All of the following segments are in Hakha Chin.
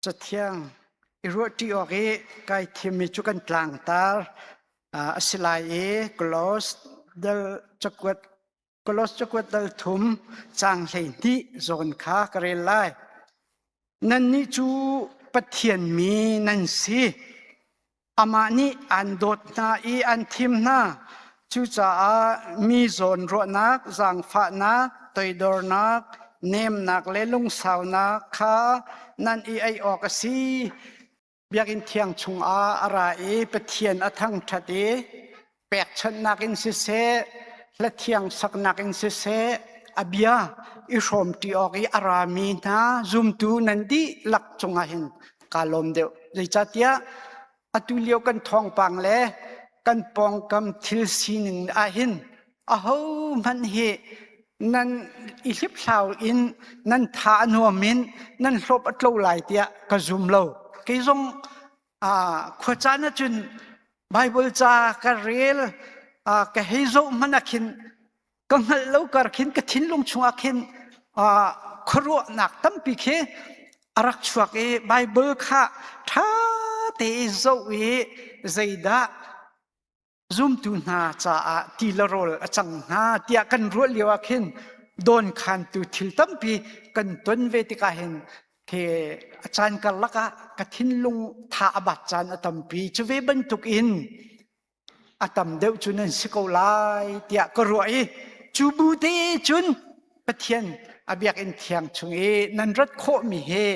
Cathiang i ruahṭi awk i kai thimmi cu kan tlangtar a si lai i Kolos dal cakuat Kolos cakuat dal thum caang 12 zawn kha ka rel lai. Nannih cu Pathian mi nan si. Amah nih aan dawt hna i aan thim hna. Cucaah mi zawnruahnak, zaangfahnak, toidornak, nemnak le lungsaunak kha nan i ei awk a si. Biakinn thiang chungah a ra i Pathian a thangṭhat i pekchanhnak in siseh, hla thiang saknak in siseh, a bia i hrawmṭi awk i a rami hna zumtu nan dihlak cungah hin kaa lawm deuh. Zeicahtiah atu lio kan thawngpang le kan pawngkam thil sining ahhin ahohmanh hi nan i hliphlau in nan tha a nuam in nan hlawp a tlo lai tiah ka zum lo. Kei zong khuacaan ahcun Baibal ca ka rel ka hei zoh hmanh ah khin ka hngalh lo kar khin ka thinlung chungah khin khuaruahnak tampi khi a rak chuak i Baibal kha ṭha te i zoh i zeidah zumtu hna caah ti le rawl a cang hna tiah kan ruah lio ah khin dawnkhantu thil tampi kan ton ve tikah hin khi a caan karlak ah ka thinlung tha a bat caan a tampi. Cu ve bantuk in a tam deuh cu nan si ko lai tiah ka ruah i cu bu te cun Pathian a biakinn thiang chung i nan rat khawhmi hi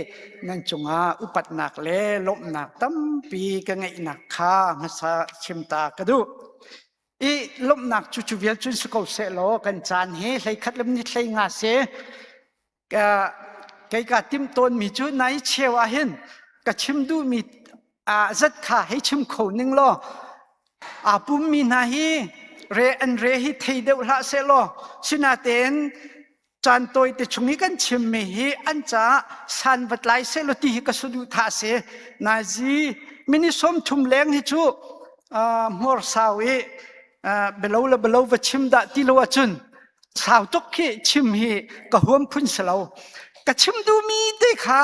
nan cungah upatnak le lawmhnak tampi ka ngeihnak kha hmasa chim ta ka duh. I lawmhnak cu cu vial cun si ko seh law kan caan hi 11 le minute 15 si. Kei ka timh tawnmi cu nai cheu ah hin ka chim duhmi zat kha hei chim kho ning law aa pummi hna hi re an re hi thei deuh hlah seh law sinatein caan tawi te chung i kan chimmi hi an caah san va tlai seh law ti hi ka saduhthah a si. Nazi mini 30 leng hi cu hmur sau i belo le belo va chim dah ti lo ahcun sau tuk khi chim hi ka huam phun si lo. Ka chim duhmi te kha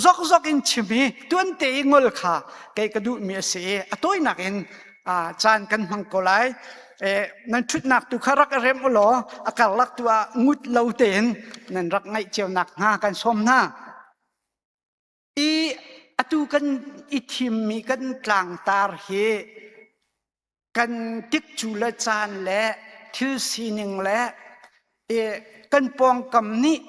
zokzok in chim i tuante i ngol kha kei ka duhmi a si i a tawinak in caan kan hmang ko lai. Nan ṭhutnak tu kha rak rem u law a karlak tu ah ngut lo tein nan rak ngaih cio nak hnga kan sawm hna. I atu kan i thimmi kan tlangtar hi kan tikcu le caan le thil sining le kan pawngkam nih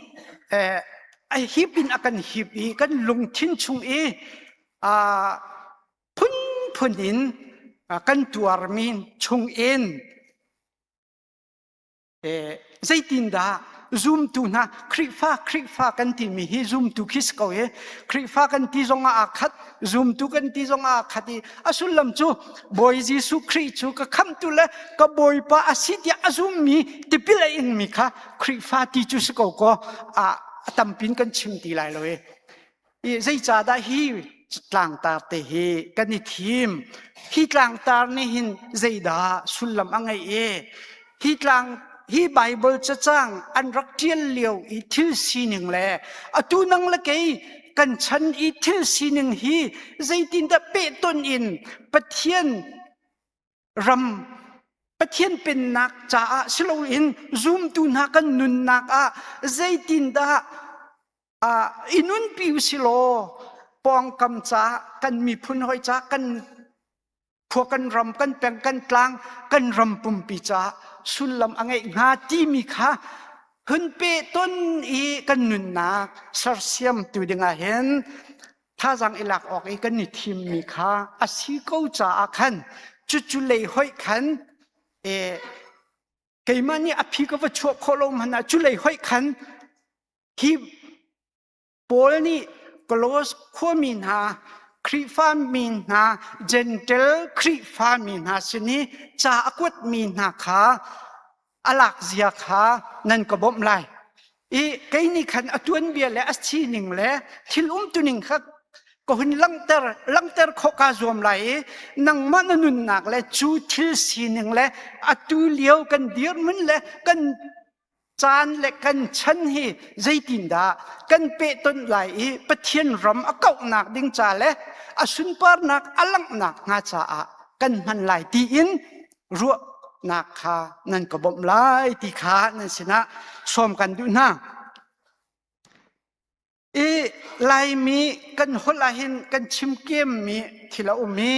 a hip in a kan hip i kan lungthin chung i phunphun in kan tuarmi chung in Zeitindah zumtu hna Khrihfa Khrihfa kan timi hi zumtu khi si ko i Khrihfa kan ti zong ah aa khat zumtu kan ti zong ah aa khat i a sullam cu Bawi Jesuh Khrih cu ka khamhtu le ka Bawipa a si tiah a zummi tipil a ingmi kha Khrihfa ti cu si ko kaw a tampin kan chim ti lai lo i I zeicahdah hi tlangtar te hi kan i thim? Hi tlangtar nih hin zeidah sullam a ngeih i hi tlang hi Baibal cacang an rak ṭial lio i thil sining le atu nang le kei kan chan i thil sining hi zeitindah pehton in Pathian ram Pathian pennak caah si loin zumtu hna kan nunnak ah zeitindah i nunpi u law pawngkam ca kan miphun hawi ca kan khua kan ram kan peng kan tlang kan ram pumpi ca sullam a ngeih hnga timi kha hun pe ton i kan nunnak sersiam tu dingah hin thazang i lak awk i kan i thimmi kha a si ko caah khan cucu lei hoih khan keimah nih a phi ka va chuah khawh lo hmanh ah cu lei hoih khan Hi Paul nih Kolos khuami hna, Khrihfa mi hna, Gentle Khrihfa mi hna sin i ca a kuatmi hna kha a lak zia kha nan ka bawmh lai. I kei nih khan a tuanbia le a sining le thil umtuning kha ka hun langhter langhter khawh kaa zuam lai i nangmah na nunnak le cu thil sining le atu lio kan dirhmun le kan. Caan le kan chan hi zeitindah kan pehtonh lai i Pathian ram a kauhnak ding ca le a sunparnak a langhnak hnga caah kan hman lai tiin ruahnak kha nan ka bawmh lai ti kha nan sinah sawm kan duh hna. I Laimi kan holh ahhin kan chim kemmi thil a um i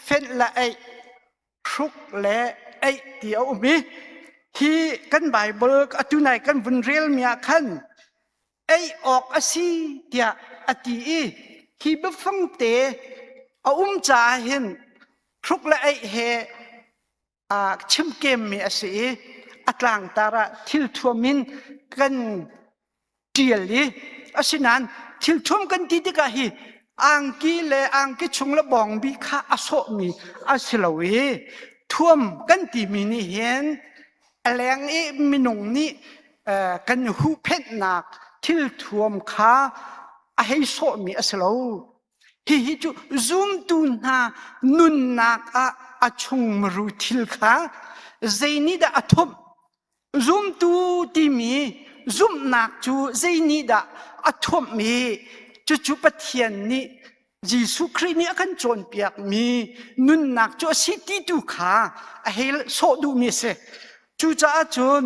fenh le eih, hruk le eih ti a um i hi kan Bible atu nai kan vun relmi ah khan ei awk a si tiah a ti i hi biafang te a um caah hin hruk le eih he chimkemmi a si i a tlangtar ah thilthuam in kan ṭial i asinain thilthuam kan ti tikah hi angki le angki chung le bawngbi kha a sawhmi a si lo i thuam kan timi nih hin a leng i minung nih kan huhphenhnak thilthuam kha a hei sawhmi a si lo. Hihi cu zumtu hna nunnak ah a chungmuru thil kha zeinihdah a thumh? Zumtu timi zumhnak cu zeinihdah a thumh i cucu Pathian nih Jesuh Khrih nih a kan cawnpiakmi nunnak cu a si ti tu kha a hei sawh duhmi a si. Cucaah cun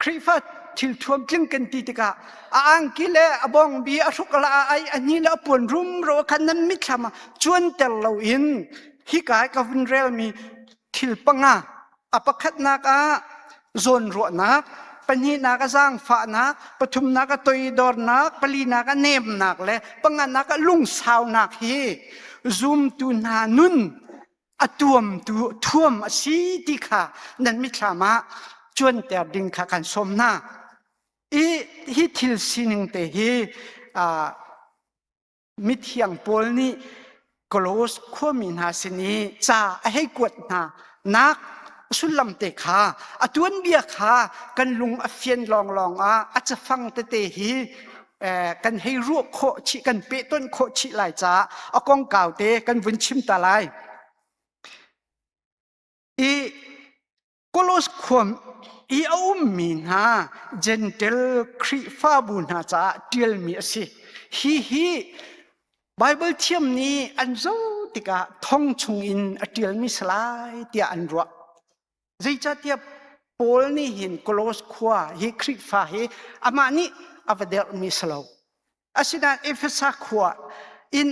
Khrihfa thilthuam tling kan ti tikah a angki le a bawngbi a hruk la a ai a hni le a puan rumro khan nan mitthlam ah cuanter loin hika ka vun relmi thil panga a pakhatnak ah zawnruahnak pahnihnak ah zaangfahnak pathumnak ah toidornak palinak ah nemnak le panganak ah lungsaunak hi zumtu hna nun a tuamtu thuam a si ti kha nan mitthlam ah cuanter ding kha kan sawm hna. I hi thil sining te hi mithiang Paul nih Kolos khuami hna sin i ca a hei kuat hna nak sullam te kha a tuanbia kha kan lung a fian lawnglawng ah a cafang tete hi kan hei ruah khawh chih kan pehtonh khawh chih lai caah a kongkau te kan vun chim ta lai. I Kolos khua i a ummi hna Gentel Khrihfabu hna caah ṭialmi a si. Hi hi Baibal thiam nih an zoh tikah thong chungin a ṭialmi si lai tiah an ruah. Zeicahtiah Paul nih hin Kolos khua hi Khrihfa hi amah nih a va derhmi si lo. Asinain Efesa khua in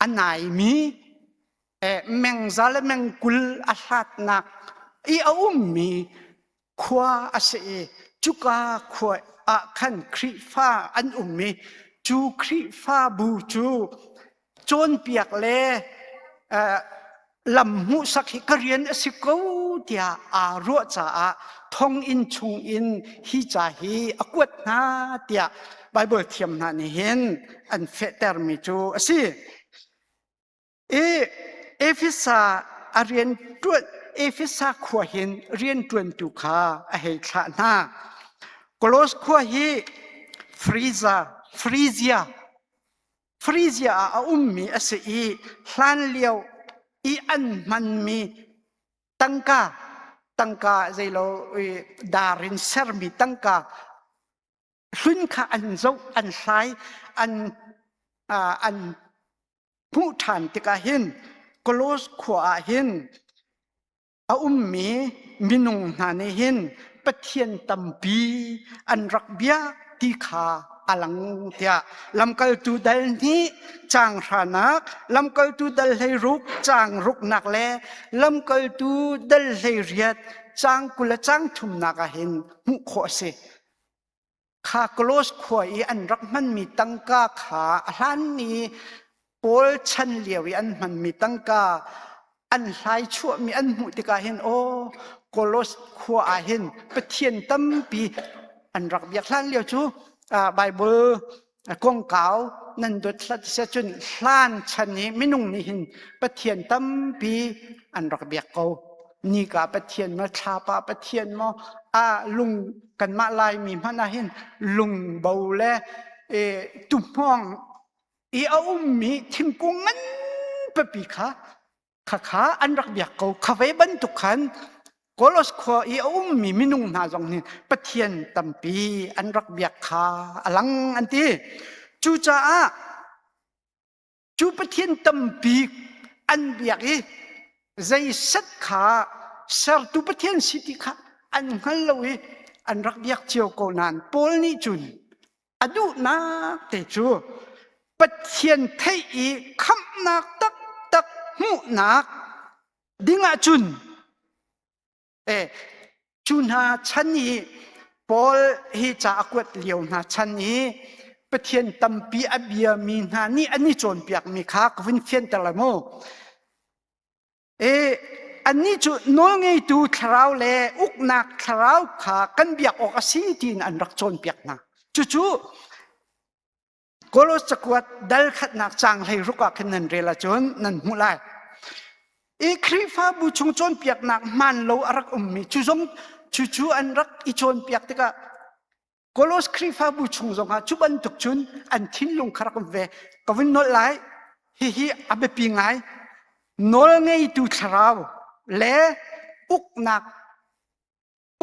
a naimi mengza le mengkul a hlatnak i a ummi khua a si i cuka khua ah khan Khrihfa an um i cu Khrihfabu cu cawnpiak le lam hmuhsak hi ka rian a si ko tiah aa ruah caah thonginn chungin hi ca hi a kuat hna tiah Baibal thiam hna nih hin an fehtermi cu a si. I Efesa a rian ṭuan Efesa khua hin rianṭuantu kha a hei thlah hna. Kolos khua hi Friza, Frizia Frizia ah a ummi a si i hlanlio i an hmanmi tangka tangka zeilo dar in sermi tangka hlun kha an zoh an hlai an an hmuh ṭhan tikah hin Kolos khua ah hin a ummi minung hna nih hin Pathian tampi an rak biak ti kha a lang tiah lamkaltu dal hnih caang hranak lamkaltu dal 16 caang ruknak le lamkaltu dal 18 caang 20 le caang thumnak ah hin hmuh khawh a si. Kha Kolos khua i an rak hmanmi tangka kha a hlan i Paul chan lio i an hmanmi tangka an hlai chuahmi an hmuh tikah hin aw Kolos khua ah hin Pathian tampi an rak biak hlan lio cu Bible kongkau nan dot hlat si cun hlan chan i minung nih hin Pathian tampi an rak biak ko. Nika Pathian maw thlapa Pathian maw a lung kanmah Laimi hmanh ah hin lungbo le e, tuhmawng i a ummi thingkung ngan pipi kha khakha an rak biak ko. Kha ve bantuk khan. Kolos khua i a ummi minung hna zong nih Pathian tampi an rak biak kha a lang an ti. Cucaah cu Pathian tampi an biak i zeiset kha sertu Pathian si ti kha an hngal lo i an rak biak cio ko nain Paul nih cun a duhnak te cu Pathian theih i khamhnak taktak hmuhnak ding ahcun eh cu hna chan i Paul hi ca a kuat lio hna chan i Pathian tampi a biami hna nih an i cawnpiakmi kha ka vun fianter lai mu. E annih cu nawlngeitu thlarau le uknak thlarau kha kan biak awk a si tiin an rak cawnpiak hna. Cucu Kolos cakuat dal khatnak caang 16 ah khin nan rel ahcun nan hmuh lai. I Khrihfabu chung cawnpiaknak hmaan lo a rak ummi cu zong cucu an rak i cawnpiak tikah Kolos Khrihfabu chung zongah cu bantuk cun an thinlung kha rak um ve. Ka vun nolh lai. Hihi a biapi ngai. Nawlngeitu thlarau le uknak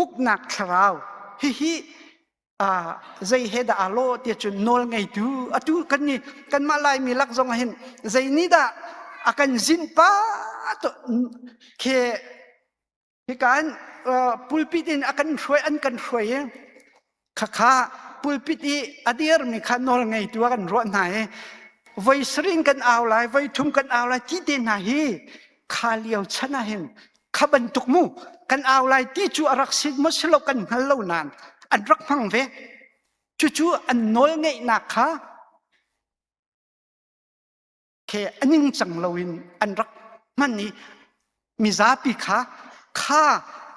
uknak thlarau hihi zei he dah aa lawh tiah cun nawl ngeitu atu kan ni kanmah Laimi lak zong ah hin zei nih dah a kan zin pa khi hika in pulpit in a kan hruai an kan hruai i khakha pulpit i a dirmi kha nawl ngeitu a kan ruah hna i voi sarin kan au lai voi thum kan au lai ti te hna hi kha lio chan ah hin kha bantuk mu kan au lai ti cu a rak si maw si lo kan hngal lo nain an rak hmang ve cucu an nawl ngeihnak kha khe a ningcang loin an rak hman i mizapi kha kha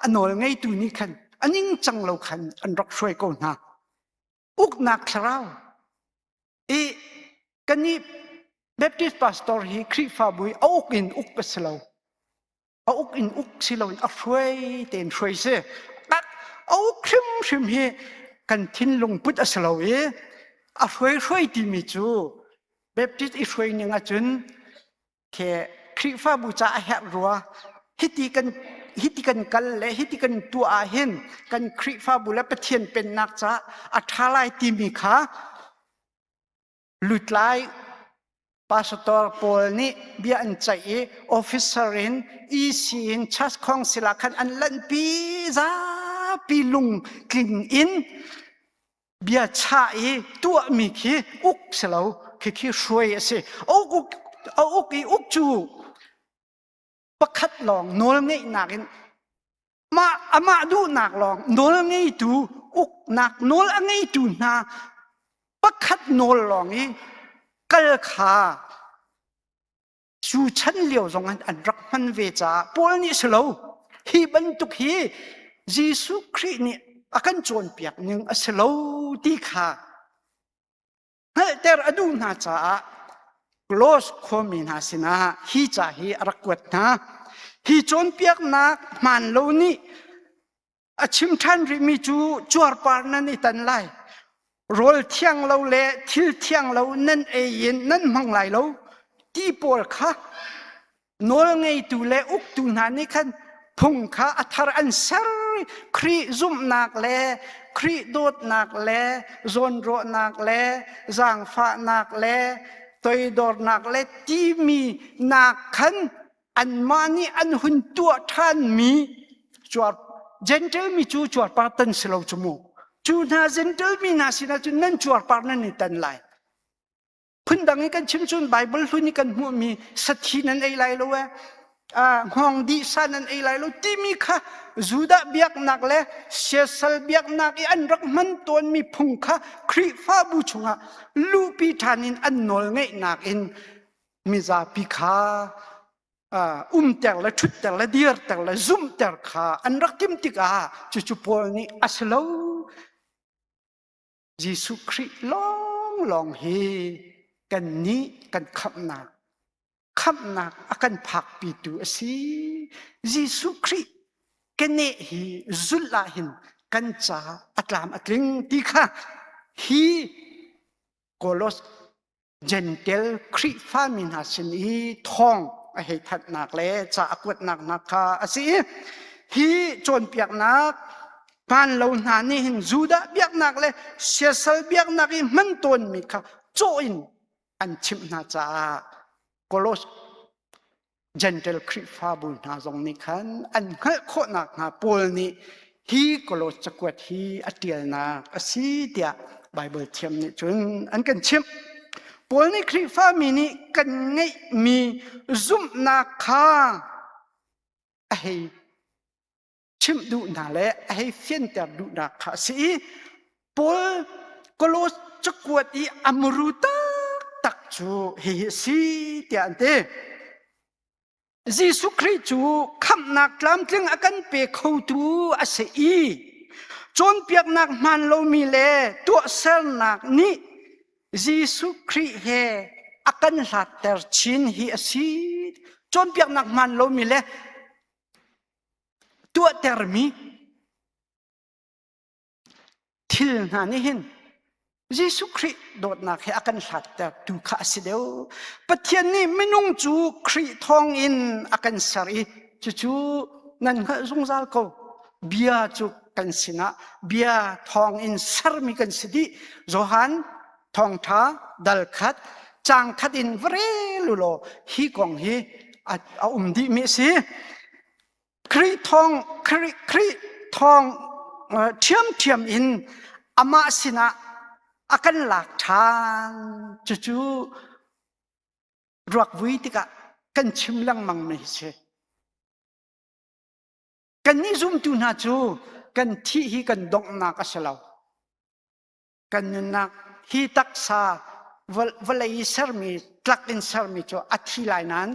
a nawl ngeitu nih khan a ningcang lo khan an rak hruai ko hna uknak thlarau i kannih Baptist pastor hi Khrihfabu hi a uk in uk a si lo a uk in uk si loin a hruai tein hruai si a uk hrimhrim hi kan thinlung put a si lo i a hruai hruai timi cu Baptist i hruai ning ahcun ke Khrihfabu ca a herh rua hiti kan hiti kan kal le hiti kan tuah ah hin kan Khrihfabu le Pathian pennak ca a ṭha lai timi kha lutlai pastor pawl nih bia an ceih i officer in EC in church council ah khan an lanhpi zapi lungtling in bia chah i tuahmi khi uk si lo khi khi hruai a si a uk a uk i uk cu pakhat lawng nawl ngeihnak in mah amah duhnak lawng nawl ngeitu uknak nawl a ngeitu hna pakhat nawl lawng i kal kha cu chan lio zong an rak hman ve caah Paul nih si lo hi bantuk hi Jesuh Khrih nih a kan cawnpiak ning a si lo ti kha hngalhter a duh hna caah Kolos khuami hna sinah hi ca hi a rak kuat hna. Hi cawnpiaknak hmaan lo nih a chim ṭhan rihmi cu cuarpar nan i tan lai. Rawl thiang lo le thil thiang lo nan ei in nan hmang lai lo ti pawl kha nawlngeitu le uktu hna nih khan phung kha a thar an ser Khrih zumhnak le Khrih dawtnak le zawnruahnak le zaangfahnak le toidornak le timi nak khan anmah nih an hun tuah ṭhanmi cuar Gentile mi cu cuarpar tan si lo cu mu cu hna Gentile mi hna sinah cun nan cuarpar nan i tan lai phundang in kan chim cun Bible hlun i kan hmuhmi sathi nan ei lai lo e hngawng dih sa nan ei lai lo timi kha Judah biaknak le siasal biaknak i an rak hman tawnmi phung kha Khrihfabu chungah luhpi ṭhan in an nawl ngeihnak in mizapi kha umter le ṭhutter le dirter le zumhter kha an rak tim tikah cucu Paul nih a si lo Jesuh Khrih lawnglawng hi kannih kan khamhnak khamhnak a kan phakpitu a si. Jesuh Khrih keneh hi zulh ah hin kan ca a tlam a tling ti kha hi Kolos Gentel Khrihfami hna sin i thawng a hei thanhnak le ca a kuatnak hna kha a si. Hi cawnpiaknak hmaan lo hna nih hin Judah biaknak le siasal biaknak i hman tawnmi kha cawh in an chimh hna caah Kolos Gentle Khrihfabu hna zong nih khan an hngalh khawh nakhnga Paul nih hi Kolos cakuat hi a ṭialnak a si tiah Baibal thiam nih cun an kan chimh. Paul nih Khrihfami nih kan ngeihmi zumhnak kha a hei chimh duhnak le a hei fianter duhnak kha a si i Paul Kolos cakuat i a muru taktak cu hihi a si tiah an ti. Jesuh Khrih cu khamhnak tlamtling a kan pe khotu a si i cawnpiaknak hmaan lomi le tuahsernak nih Jesuh Khrih he a kan hlatter chin hi a si. Cawnpiaknak hmaan lomi le tuahtermi thil hna nih hin Jesuh Khrih dawtnak he a kan hlatter tu kha a si deuh. Pathian nih minung cu Khrih thawngin a kan ser i cucu nan hngalh zungzal ko. Bia cu kan sinah bia thawngin sermi kan si dih. Johan thawngṭha dal khat caang khat in va rel u law hi kong hi a um dihmi a si. Khrih thawng Khrih Khrih thawng ṭhiamṭhiam in amah sinah a kan lak ṭhan. Cucu ruakvui tikah kan chim lengmang mi si. Kannih zumtu hna cu kan thih hi kan donghnak a si lo. Kan nunnak hi taksa vawlei i sermi tlak in sermi cu a thi lai nain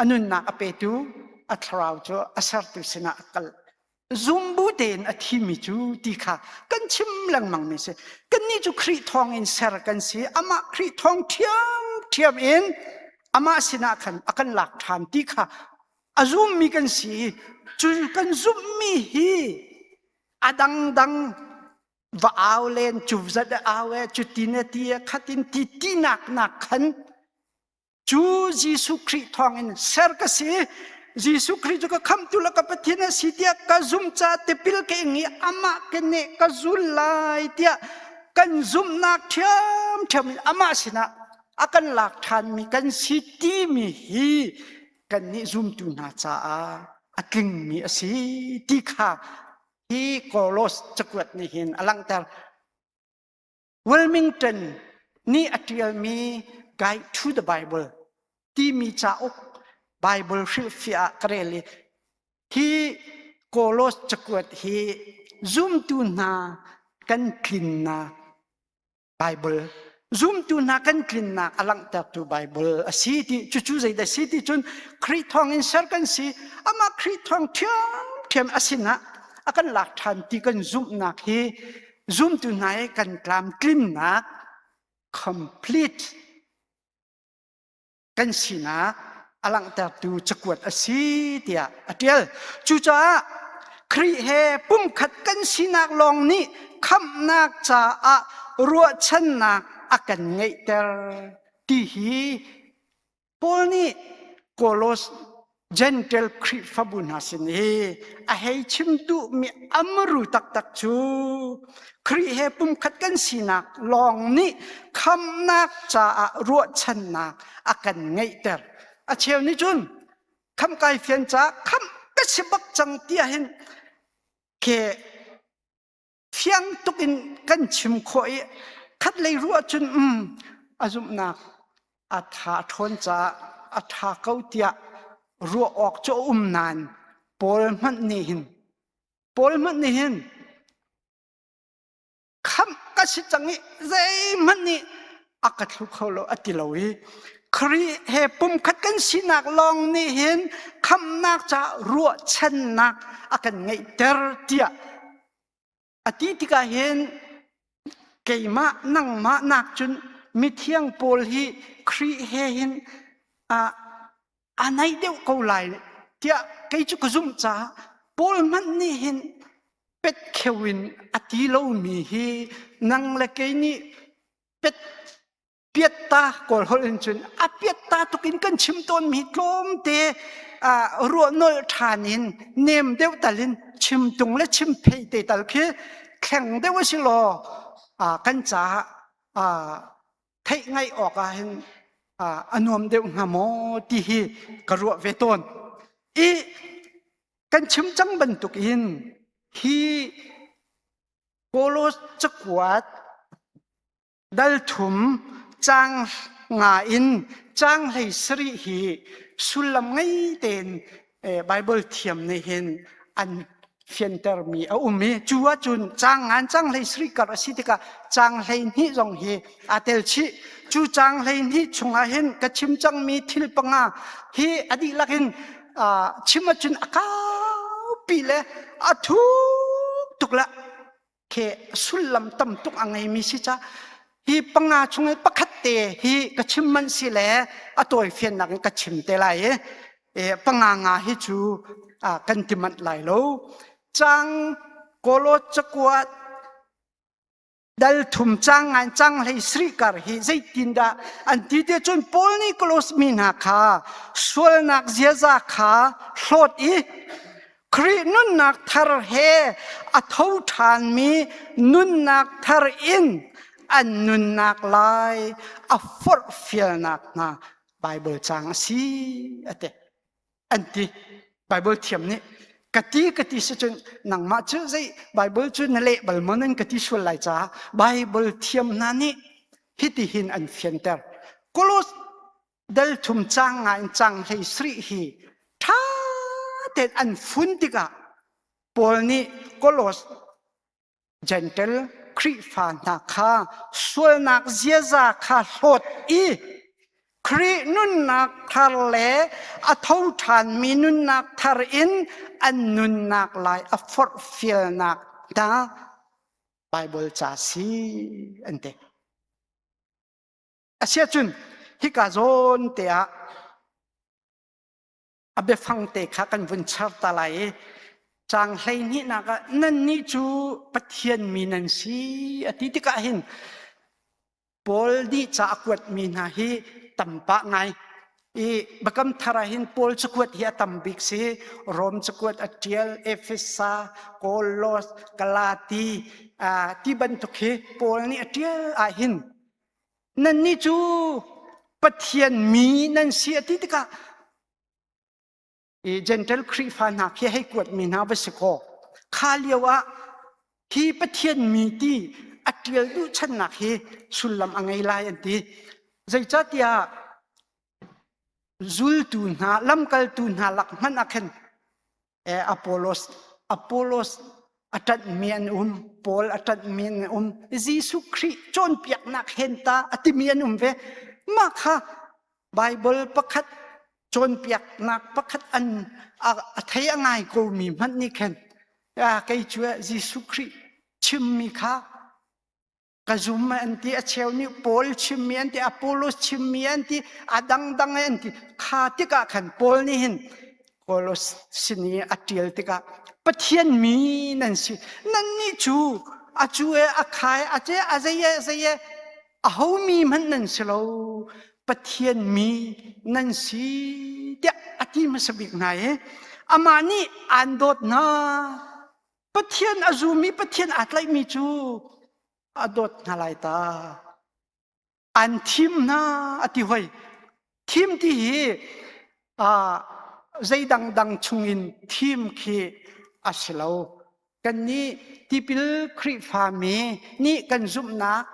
a nunnak a petu a thlarau cu a sertu sinah a kal. Zumbu tein a thimi cu ti kha kan chim lengmang mi si. Kannih cu Khrih thawng in ser kan si. Amah Khrih thawng ṭhiamṭhiam in amah sinah khan a kan lak ṭhan ti kha a zummi kan si i cu kan zumhmi hi a dangdang va au len cu zat au e cu tin e ti e khatin ti tinak nak khan cu Jesuh Khrih thawngin ser ka si Jesuh Khrih cu ka khamtu le ka Pathian a si tiah ka zum ca tipil ka ing i amah ke neh ka zul lai tiah kan zumhnak ṭhiamṭhiam in amah sinah a kan lak ṭhanmi kan si timi hi kannih zumtu hna caah a tlingmi a si ti kha hi Kolos cakuat nih hin a langhter. Wilmington nih a ṭialmi Guide to the Bible timi cauk Bible hrilhfiah ah ka rel i hi Kolos cakuat hi zumtu hna kan tlinnak Bible zumtu hna kan tlinnak a langhtertu Bible a si ti cucu zeidah si ti cun Khrih thawng in ser kan si amah Khrih thawng ṭhiamṭhiam a sinah a kan lak ṭhan ti kan zumhnak hi zumtu hna i kan tlamtlinnak complete kan sinak a langhtertu cakuat a si tiah a ṭial. Cucaah Khrih he pumkhat kan sinak lawng nih khamhnak caah ruahchannak a kan ngeihter ti hi Paul nih Kolos Gentle Khrihfabu hna sin i a hei chim duhmi amru taktak cu Khrih he pumkhat kan sinak lawng nih khamhnak caah ruahchannak a kan ngeihter. A cheu nih cun khamh kai fian caah khamh ka si bak cang tiah hin ke fiang tuk in kan chim khawh i khatlei ruah cun um a zumhnak a tha ṭhawn caah a ṭha ko tiah ruah awk cu a um nain Paul hmanh nih hin Paul hmanh nih hin khamh ka si cang i zeihmanh nih a ka thlu kho lo a ti lo i Khrih he pumkhat kan sinak lawng nih hin khamhnak caah ruahchannak a kan ngeihter tiah a ti tikah hin keimah nangmah nak cun mithiang Paul hi Khrih he hin a a naih deuh ko lai tiah kei cu ka zumh caah Paul hmanh nih hin pet kheu in a ti lomi hi nang le kei nih pet. Piatta Kawl holh in cun a piatta tuk in kan chim tawnmi tlawmte ruah nolh ṭhan in nem deuh tal in chim tung le chim phei te tal khi thleng deuh a si law kan caah theih ngaih awk ah hin a nuam deuh hnga maw ti hi ka ruah ve tawn. I kan chim cang bantuk in hi Kolos cakuat dal thum caang nga in caang 17 hi sullam ngei tein Bible thiam nih hin an fiantermi a um i cu ahcun caang ngan caang 17 kar a si tikah caang 12 zong hi aa tel chih. Cu caang 12 chungah hin ka chim cangmi thil panga hi a dihlak in chim ahcun a kaupi le a thuk tuk la khi sullam tam tuk a ngeimi si ca hi panga chung i pakhat te hi ka chim manh si le a tawi fiannak in ka chim te lai i panga nga hi cu kan ti manh lai lo. Cang Kolo cakuat dal thum cang ngan cang hlei sri kar hi zeitindah an ti te cun Paul nih Kolos mi hna kha sualnak ziaza kha hlawt i Khrih nunnak thar he a tho ṭhanmi nunnak thar in an nunnak lai a forhfialnak hna Baibal caang a si a ti. An ti. Baibal thiam nih ka ti ka ti si cun nangmah cu zei Baibal cu na leh bal maw nan ka ti sual lai caah Baibal thiam hna nih hitihin an fianter. Kolos dal thum cang nga in cang hlei sri hi ṭha tein an fun tikah Paul nih Kolos Gentle Khrihfa hna kha sualnak ziaza kha hlawt i Khrih nunnak thar le a tho ṭhanmi nunnak thar in an nunnak lai a forhfialnak hna Bible ca si an ti. Asiahcun hika zawn te ah a biafang te kha kan vun char ta lai i caang 12nak ah nannih cu Pathian mi nan si a ti tikah hin Paul nih ca a kuatmi hna hi tam pah ngai. I Biakam Thar ah hin Paul cakuat hi a tam bik si. Rom cakuat a ṭial, Efesa, Kolos, Galati ti bantuk hi Paul nih a ṭial ah hin nannih cu Pathian mi nan si a ti tikah i Gentle Khrihfa hna khi hei kuatmi hna va si kaw kha lio ah hi Pathian mi ti a ṭial duh channak hi sullam a ngei lai an ti. Zeicahtiah zultu hna lamkaltu hna lak hmanh ah khan Apollos Apollos a ṭanhmi an um Paul a ṭanhmi an um Jesuh Khrih cawnpiaknak hen ta a timi an um ve. Mah kha Bible pakhat cawnpiaknak pakhat an a thei a ngai komi hmanh nih khan kei cu Jesuh Khrih chimmi kha ka zum an ti. A cheu nih Paul chimmi an ti, Apollos chimmi an ti, a dangdang an ti. Kha tikah khan Paul nih hin Kolos sin i a ṭial tikah Pathian mi nan si, nannih cu a cu e a khai a ce a zei e zei e a ho mi hmanh nan si lo, Pathian mi nan si tiah a ti hmasa bik hna i amah nih aan dawt hna. Pathian a zumi, Pathian aa tlaihmi cu a dawt hna lai ta. An thim hna a ti hoi. Thim ti hi zei dangdang chungin thim khi a si lo. Kannih tipil Khrihfami nih kan zumhnak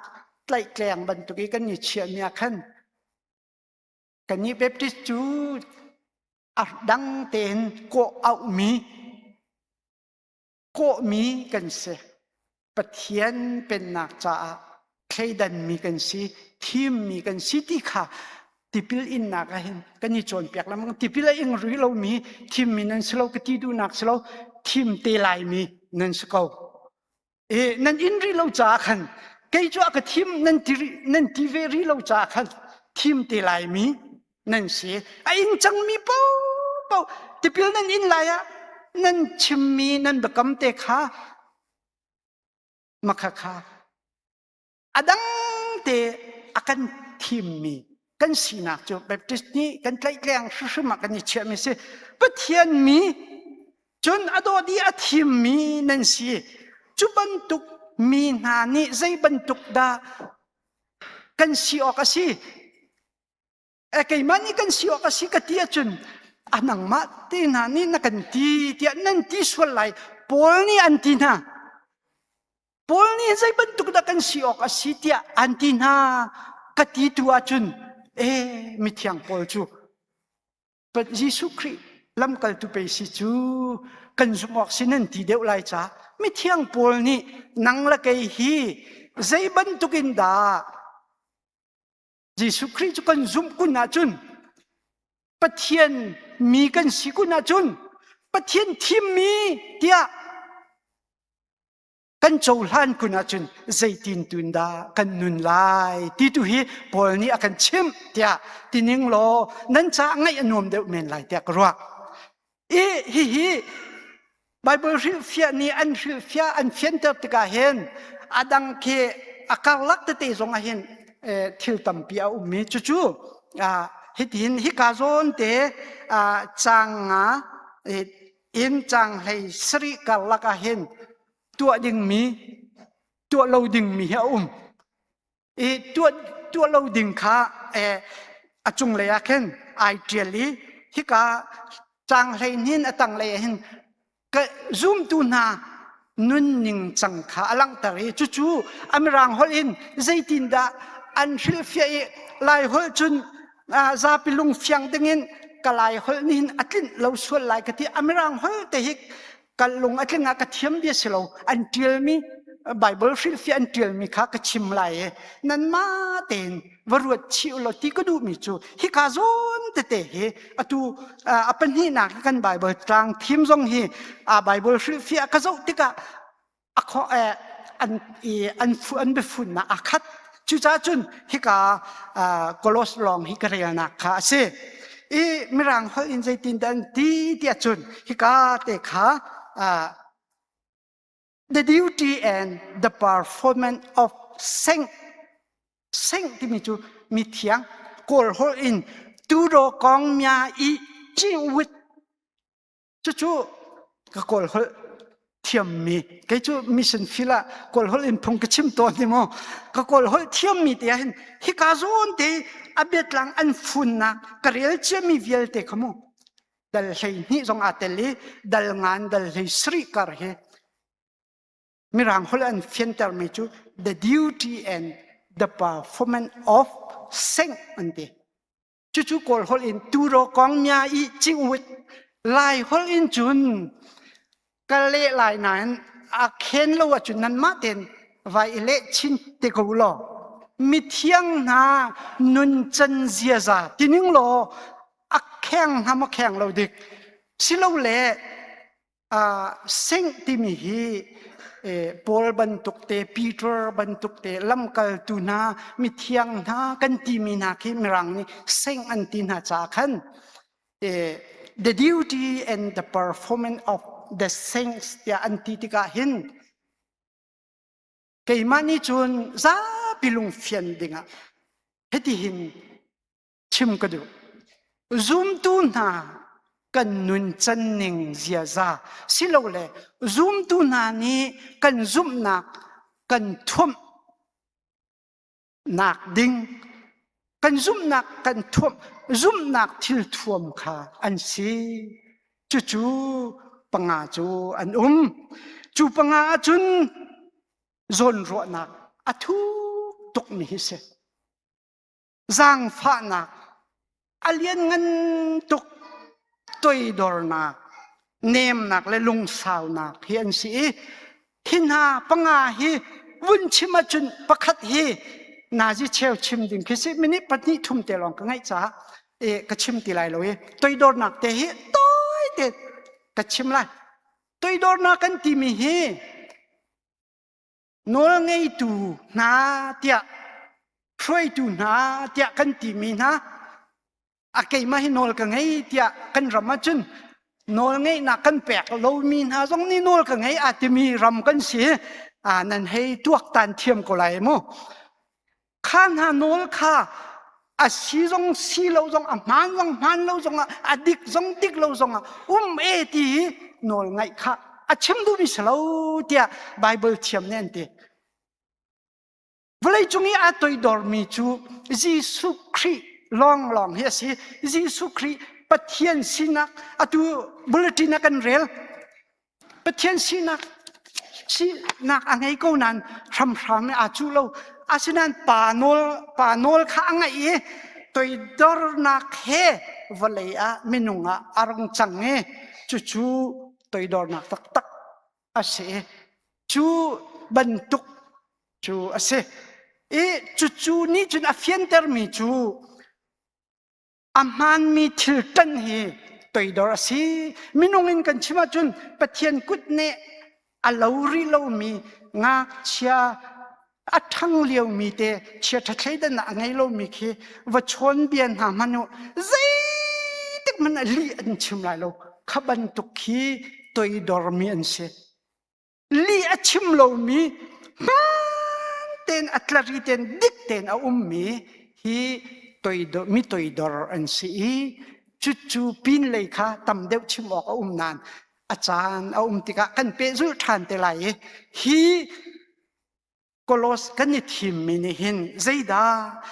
tlaihtleng bantuk i kan i chiahmi ah khan kannih Baptist cu a dang tein kawh auhmi kawhmi kan si. Pathian pennak caah thleidanmi kan si, thimmi kan si ti kha tipil innak ah hin kan i cawnpiak lengmang. Tipil a ing rih lomi thimmi nan si lo ka ti duhnak si lo, thim te laimi nan si ko. E, nan in rih lo caah khan kei cu a ka thim nan ti, nan ti ve rih lo caah khan thim te laimi nan si. A ing cangmi paohpaoh tipil nan in lai ah nan chimmi nan biakam te kha makha kha a dang te a kan. thimmi kan sinak cu Baptist nih kan tlaihtleng hrimhrim ah kan i chiahmi si. Pathian mi cun a dawt i a thimmi nan si. Cu bantuk mi hna nih zei bantuk dah kan si awk a si? Keimah nih kan si awk a si ka ti ahcun a nangmah te hna nih na kan ti tiah nan ti sual lai. Paul nih an ti hna. Paul nih zei bantuk dah kan si awk a si tiah an ti hna ka ti tu ahcun e mithiang Paul cu Jesuh Khrih lamkaltu pei si cu kan zumh awk si nan ti deuh lai ca mithiang Paul nih nang le kei hi zei bantuk in dah Jesuh Khrih cu kan zumh kun ahcun Pathian mi kan si kun ahcun Pathian thimmi tiah kan cohlan kun ahcun zeitin tun dah kan nun lai ti tu hi Paul nih a kan chimh tiah tining law nan caah ngaih a nuam deuh men lai tiah ka ruah. I hihi Bible hrilhfiah nih an hrilhfiah an fianter tikah hin a dang khi a karlak tete zong ah hin thil tampi a um i cucu hitin hika zawn te caang nga in caang hlei sarih karlak ah hin tuah dingmi tuah lo dingmi hi a um i tuah tuah lo ding kha a cunglei ah khin ai ṭial i hika caang hleihnin a tanglei ah hin ka zumtu hna nunning cang kha a langhter i cucu a mirang holh in zeitindah an hrilhfiah i lai holh cun zapi lung fiang dingin ka lai holh nih hin a tlinh lo sual lai ka ti a mirang holh te hi ka lung a tling ah ka thiam bia si lo an ṭialmi Bible hrilhfiah an ṭialmi kha ka chim lai i nanmah tein va ruat chih law ti ka duhmi cu hika zawn tete hi atu a pahnihnak kan Bible tlang thim zong hi a Bible hrilhfiah ka zoh tikah a an an an biafunnak a khat cucaah cun hika Kolos lawng hi ka relnak kha a si i mirang holh in zeitin dah an ti tiah cun hika te kha the duty and the performance of saint saint timi cu mithiang kawl holh in tu do kong mya i cing wit Cucu ka kawl holh thiammi kei cu mission field ah kawl holh in phung ka chim tawn ni maw ka kawl holh thiammi te ah hin hika zawn te a biatlang an funnak ka rel ciami vialte kha mu dal hlei hnih zong aa tel i dal ngan dal hlei sarih kar hi mirang holh an fiantermi cu the duty and the performance of saint an ti Cucu Kawl holh in turo kong mya i cingwit Lai holh in cun ka leh lai nain a khen lo ahcun nanmah tein vai i leh chin te ko law mithiang hna nuncan ziaza tining law a kheng hnga maw kheng lo dik silole Singh timi hi Paul bantuk te Peter bantuk te lamkaltu hna mithiang hna kan timi hna khi mirang nih saint an ti hna caah khan the duty and the performance of the saints tiah an ti tikah hin keimah nih cun zapi lungfian dingah hitihin chim ka duh. Zumtu hna kan nuncan ning ziaza silole zumtu hna nih kan zumhnak kan thuamh nak ding kan zumhnak kan thuamh zumhnak thil thuam kha an si. Cucu panga cu an um. Cu panga ahcun zawnruahnak a thuk tukmi hi si. Zaangfahnak a lianngan tuk toidornak nemnak le lungsaunak hi an si i hi hna panga hi vun chim ahcun pakhat hi nazi cheu chim ding khi si minute pahnih thum te lawng ka ngaih caah e ka chim ti lai lo i toidornak te hi tawi te ka chim lai toidornak kan timi hi Nawlngeitu hna tiah hruaitu hna tiah kan timi hna a keimah hi nawl ka ngei tiah kan ram ahcun nawlngeihnak kan pek lomi hna zong nih nawl ka ngei aa timi ram kan si nan hei tuaktan thiam ko lai mu kha hna nawl kha. A si zong si lo zong, a hmaan zong hmaan lo zong ah, a dik zong dik lo zong ah um e ti hi nawl ngaih kha a chim duhmi si lo tiah Bible thiam nih an ti. Vawleicung i aa toidormi cu Jesuh Khrih lawnglawng hi a si. Jesuh Khrih Pathian sinak atu bulletin ah kan rel. Pathian sinak sinak a ngei ko nain hramhram aa cuh lo. Asinain pa nawl pa nawl kha a ngaih i toidornak he vawlei ah minung ah a rung cang i cucu toidornak taktak a si. Cu bantuk cu a si. I cucu nih cun a fiantermi cu a hmaanmi thil ṭan hi toidor a si. Minung in kan chim ahcun Pathian kut nih a lo rih lomi ngakchia a ṭhang liomi te chiaṭha thleidannak a ngei lomi khi va chawn bia hna hmanh u zeitik hmanh ah lih an chim lai lo. Kha bantuk khi toidormi an si. Lih a chim lomi hmaan tein a tlari tein dik tein a ummi hi toidor, mi toidor an si i cucu pinlei kha tam deuh chim awk a um nain a caan a um tikah kan pehzulh ṭhan te lai i hi Kolos kan i thimmi nih hin zeidah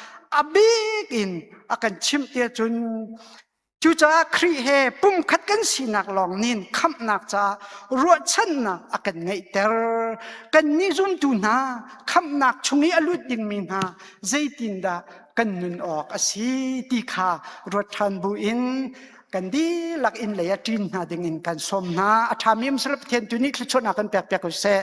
a bik in a kan chimh ti ahcun cucaah Khrih he pumkhat kan sinak lawng nih khamhnak caah ruahchannak a kan ngeihter. Kannih zumtu hna khamhnak chung i a lut dingmi hna zeitindah kan nun awk a si ti kha ruat ṭhan bu in kan dihlak inn lei ah ṭin hna dingin kan sawm hna. A ṭhami um sal Pathian tu nih thluachuahnak kan pek piak ko seh.